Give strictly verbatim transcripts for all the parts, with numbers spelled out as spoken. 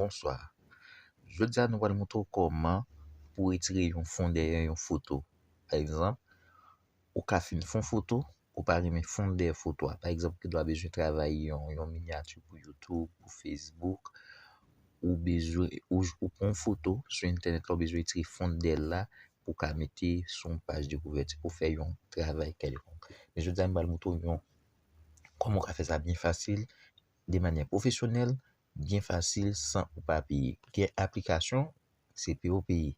Bonswa. Jodi a nou pral montre w kòman pou retire yon fon dèyè yon foto. Pa egzanp, ou ka fin fè yon foto, ou pa renmen fon dèyè foto a. Pa egzanp, ou gen dwa bezwen travay yon, yon minyati pou YouTube, pou Facebook, ou bezwen, ou, ou pran yon foto sou entènèt la, ou bezwen retire fon dèyè l la pou w ka mete sou yon paj de kouvèti, pou fè yon travay kèlkonk. Men jodi a, m pral montre w yon, kòman w ka fè sa byen fasil, de manyè pwofesyonèl, byen fasil, san ou pa peye. Gen aplikasyon, se peye w peye.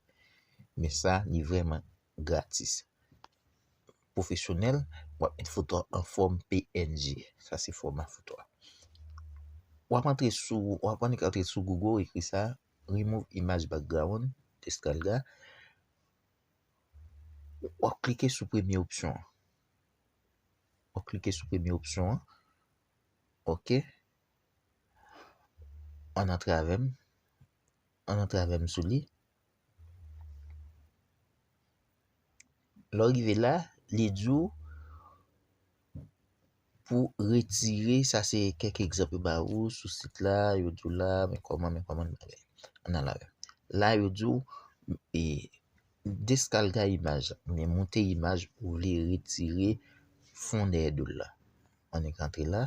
Men sa, li vrèman gratis. Pwofesyonèl, w ap met foto an fòm P N G. Sa se fòma foto a. W ap antre sou, w ap annik antre sou Google, ekri sa, remove image background, deskalga. W ap klike sou premye opsyon an. W ap klike sou premye opsyon an. Ok. Ann antre avè m. Ann antre avè m sou li. Lè w rive la, li di w pou retire, sa se kèk egzanp yo ba ou sou sit la, yo di w la, men kòman, men kòman, men kòman. Ann al avè m. La, yo di w, e, deskalga imaj, men moute imaj ou vle retire fon dèyè do l la. Annik antre la.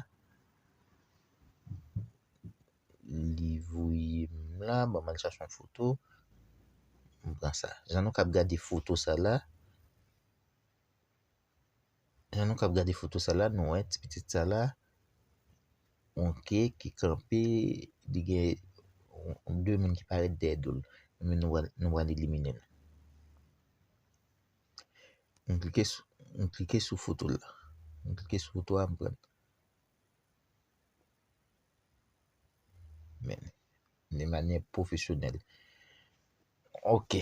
Li voye m la, ban m al chache yon foto. M pran sa. Jan nou k ap gade foto sa la, jan nou k ap gade foto sa la, nou wè ti pitit sa la, ok, ki kanpe, li gen de moun ki parèt dèyè do l. Men nou pral, nou pral elimine l. M klike sou, m klike sou foto la. M klike sou foto a, m pran. Men, de manyè pwofesyonèl. Ok.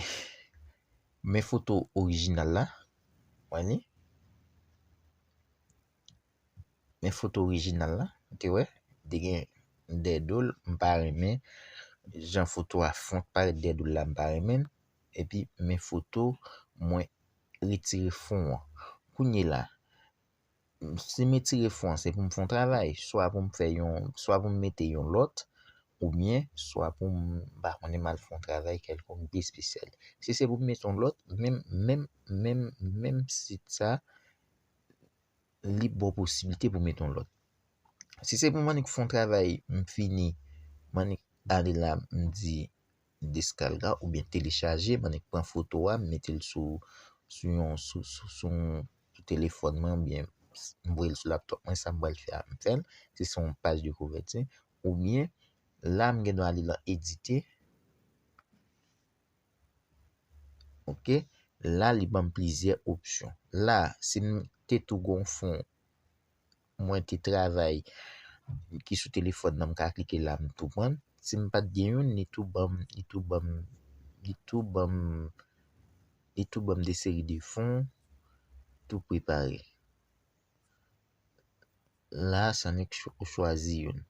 Men foto orijinal la. Wè li? Men foto orijinal la. Ou te wè? Te gen dèyè do l, m pa renmen jan foto a fon parèt dèyè do l la, m pa renmen l. Epi, men foto, mwen retire fon an. Kounye la, si m retire fon an, se pou m fè yon travay, swa pou m fè yon, swa pou m mete yon lòt, oubyen swa pou m, m pa konnen, m al fè yon travay kèlkonk byen espesyal. Si se pou m mete yon lòt, menm, menm, menm, menm sit sa, li ba w posiblite pou w mete yon lòt. Si se pou m annik fè yon travay, m fini, m annik ale la, m di, deskalga oubyen telechaje, m annik pran foto a, m mete l sou, sou yon, sou, sou, sou, sou telefòn mwen, oubyen m voye l sou laptòp mwen, sa m pral fè a, m fè l, se sou yon paj de kouvèti, oubyen la, m gen dwa ale nan edite, ok, la, li ban m plizyè opsyon. La, si m te tou gon fon, mwen te travay ki sou telefòn nan, m ka klike la, m tou pran. Si m pa t gen youn, li tou ban m, li tou ban m, li tou ban m, li tou ban m de seri de fon tou prepare. La, sa nèk ou chwazi youn.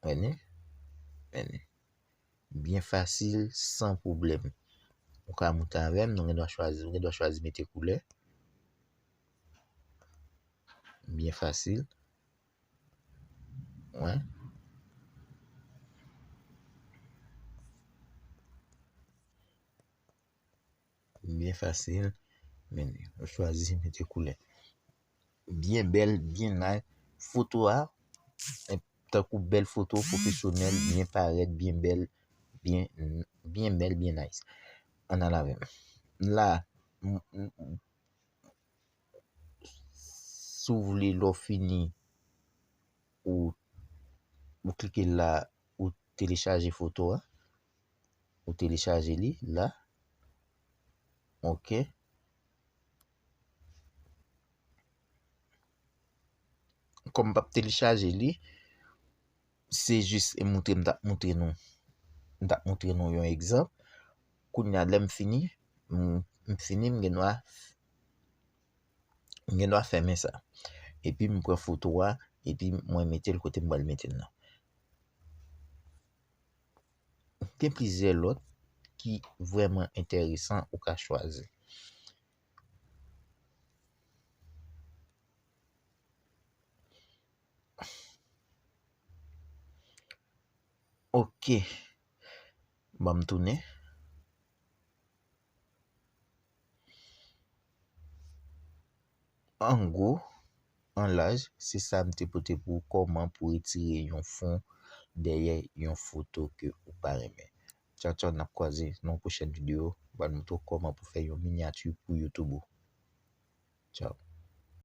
Wè ni? Wè ni? Byen fasil, san pwoblèm. Ou ka moute avè m, nou gen dwa chwazi, ou gen dwa chwazi mete koulè. Byen fasil. Wè. Byen fasil. Men, ou chwazi mete koulè. Byen bèl, byen nice. Foto a, tankou bèl foto, pwofesyonèl, byen parèt, byen bèl, byen, byen bèl, byen nice. Ann al avè m. La, m, m, si w vle, lè w fini, ou, ou klike la, ou telechaje foto a. Ou telechaje li la. Ok. Kòm m p ap telechaje li, se jis e moutre m t ap moutre nou. M t ap moutre nou yon egzanp. Kounye a, lè m fini, m, m fini, m gen dwa, m gen dwa fèmen sa. Epi m pran foto a, epi mwen mete l kote m pral mete l nan. Gen plizyè lòt ki vrèman enteresan ou ka chwazi. Ok. Ban m tounen. An gwo, an laj, se sa m te pote pou ou, kòman pou retire yon fon dèyè yon foto ke ou pa renmen. Tchaw, tchaw, n ap kwaze nan yon pwochèn videyo. M pral montre w kòman pou fè yon minyati pou YouTube ou. Tchaw.